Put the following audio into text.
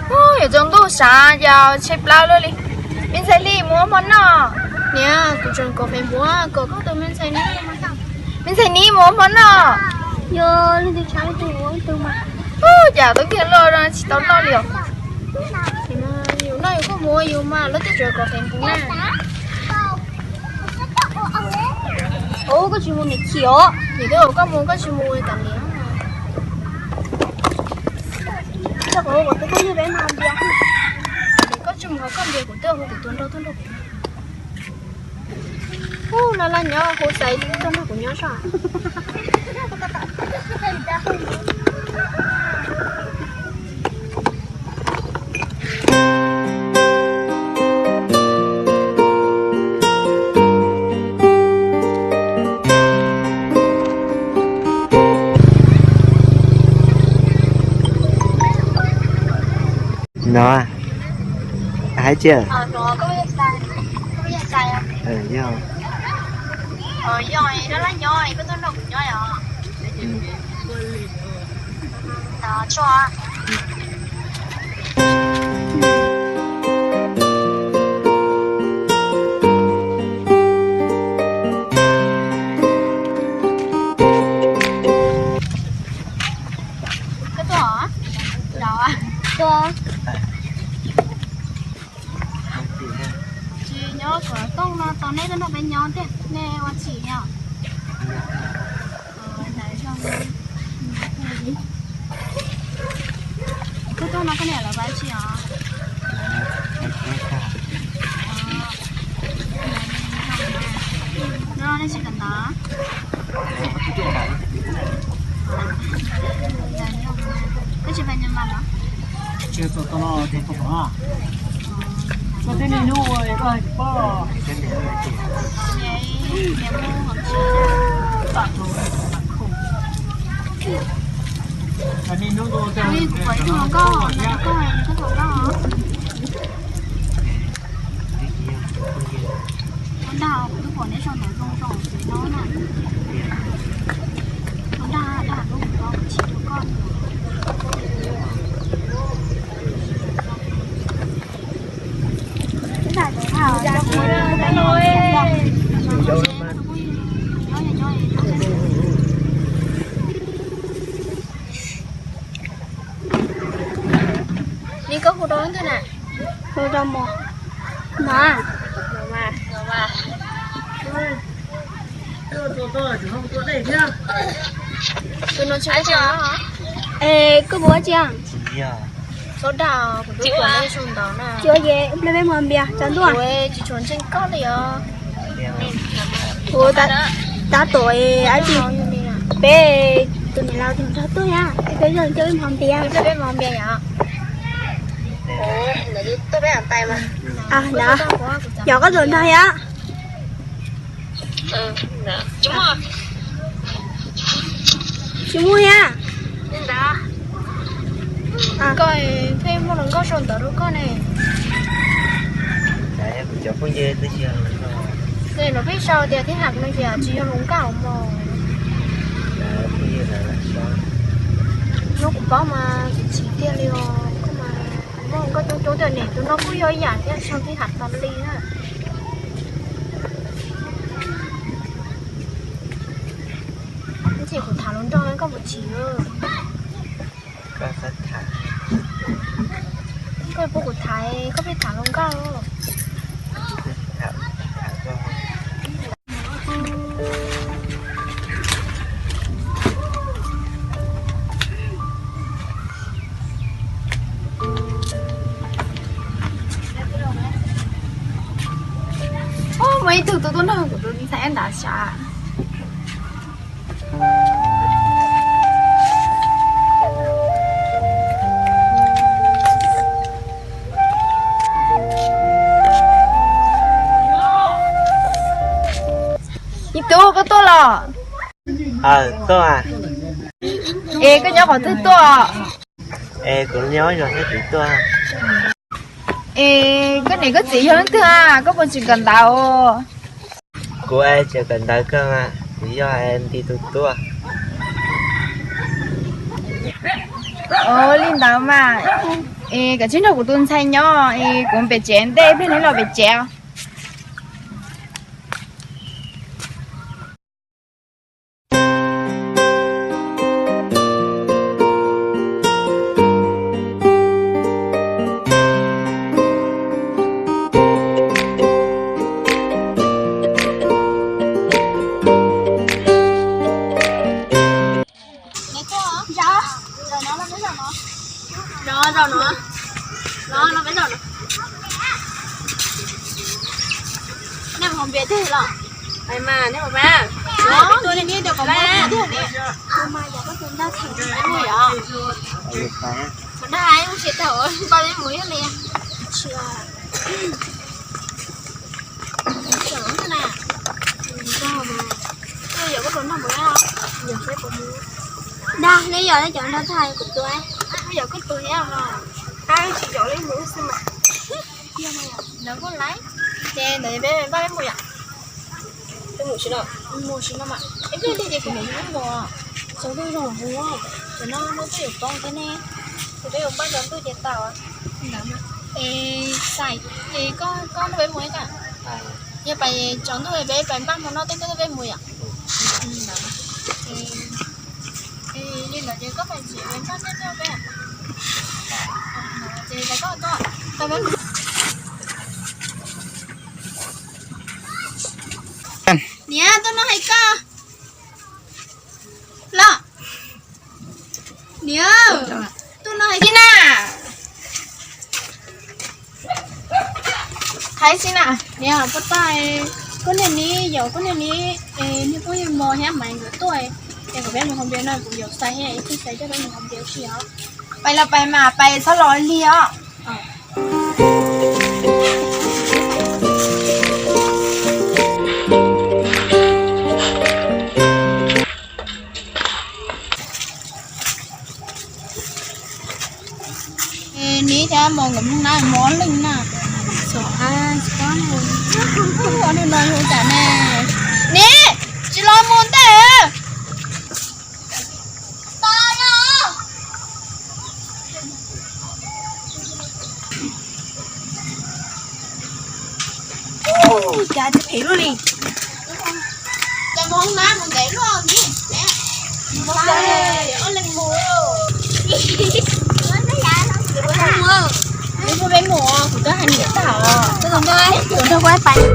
Ub, yuav tsaus ntuj sav yog tshaib plab luaj li. Me ntxhais Hli, mus ua hmo noj. Niam, kuv tseem kov Facebook, kov koj tus me ntxhais Nib. Me ntxhais Nib, mus ua hmo noj. Yog leej twg tshaib leej twg ua ib tug mas. Ub, cas tub kiag luaj tsis tau noj li os. Yus noj yus kuj mus ua yus mas, luag tej tseem kov Facebook na. Ub, koj tsis mus niam chim os. Niam twb kom koj mus koj tsis mus, ua li cas niam. Koj mus ua kuv twb koj ntiag, koj tsis mus koj ntiag kuv twb hu kuv tus nraug tuaj nrog kuv. Ub, no laj nyob hu xaiv tuaj nrog kuv nyob saib. No, hais tias, yog, Tsis nyob kom tooj no tos nej tuaj nrog peb nyob tiag, nej ua tsim os. Koj tuaj no koj niam lawv pab tsis os? No nej tsis kam ntawd. Koj tsis pais Nyab Laj los? Kuv pom ib tug hluas nkauj, koj, koj hluas nkauj. Ua dag, kuv twb pom neb sau ntawv zoo zoo xwb no na. Ua dag, dag lub kuv tsis rau koj. Nim koj hu rau leej twg na? Hu rau Mos. Mos. Tus no tsis, es koj puas ua tsi? Txhob dag, kuv twb pom neb sau ntawv na. Tsis ua, ces pliag peb mus hais npias tsaus ntuj. Kuv tsis tshua ntseeg koj li os. Kuv tab tom dab tsi, peb tus niam laus tus nraug tuaj thiab, peb coj peb mus hais npias. Peb mus hais npias yom. Yog koj tus nraug thiab. Tsis muaj thiab. Koj pheej muaj hluas nkauj sau ntawv rau koj ne. Kuv cov phooj ywg twb tsis yog hluas nkauj. Ces no pheej sau tias Thib Ham no ces tsis yog hluas nkauj mos. Nyob kuv paub mas kuv chim tiag li os, koj mas muaj hluas nkauj coob coob tiag ne, tus no kuj yog ib yam thiab, sau Thib Ham tas li na. Ib chim kuv tham hluas nraug koj puas chim? Koj puas kuv tham, koj pheej tham hluas nkauj. Muaj ib tug tuaj nrog kuv tus ntxhais nrad sav. Koj tuaj los? Koj a? Es koj nyob qhov twg tuaj? Es kuv nyob zos sab tid tuaj. Es koj niam koj txiv yog leej twg a? Koj puas tseem kawm ntawv? Kuv es tseem kawm ntawv kawg, kuv yog nti tus tuaj. Ua li ntawd mas, es koj cia li nrog kuv tus ntxhais nyob es kuv pem tsev ntej, pliag neb los pem tsev. Nej mus hauv npias twg los? Pais mas nej mus mas. Tus ni ni tus kom mus twg ne? Tus mas yog koj tus ntaj theem mus yom? Tus ntaj hais mus tsis tau, npaj peb mus ib li. Dag, neb yog neb cov nrog tag kuv tus, neb yog koj tus thiab mas. Qab tsis caum li mus xwb mas. Ces ntawd peb npaj peb mus yom. Peb mus tsis no, mus tsis no mas. Es pliag pliag ces kuv niam yus mus, tsaus ntuj zoo hu, ces no muab peb yuav poob thiab ne. Ces peb yuav npaj tsaus ntuj ces tau. Es xais, es koj koj nrog peb mus ib tag. Yog pais tsaus ntuj peb pais npaj hmo noj tej ntuj peb mus yom. Li ntawd ces koj pais ntsis peb npaj tej ntuj peb. Ces koj koj, peb mus. Niam, tuaj no hais koj. Los. Niam, tuaj no hais koj na. Hais xwb na. Niam, puas tau, koj niam ni, yog koj niam ni, niag phooj ywg Mos thiab Maiv nkawd tuaj, es kom peb mus hauv npias no, kuv yuav xais thiab, ib tug xais coj peb mus hauv npias tsis os. Pais los pais mas, pais txhob los lig os. Neb thiab Mos nkawd mus na, Mos leej na. Txhob, tsis paub, ua li no yog cas ne? Neb tsis los mus ntej. Cas tsis phem luaj li. Cas mus hoob nab mus ntev luaj li. Ua li mus. Peb mus, kuv twb hais niam tag os. Kuv nrog kuv pais.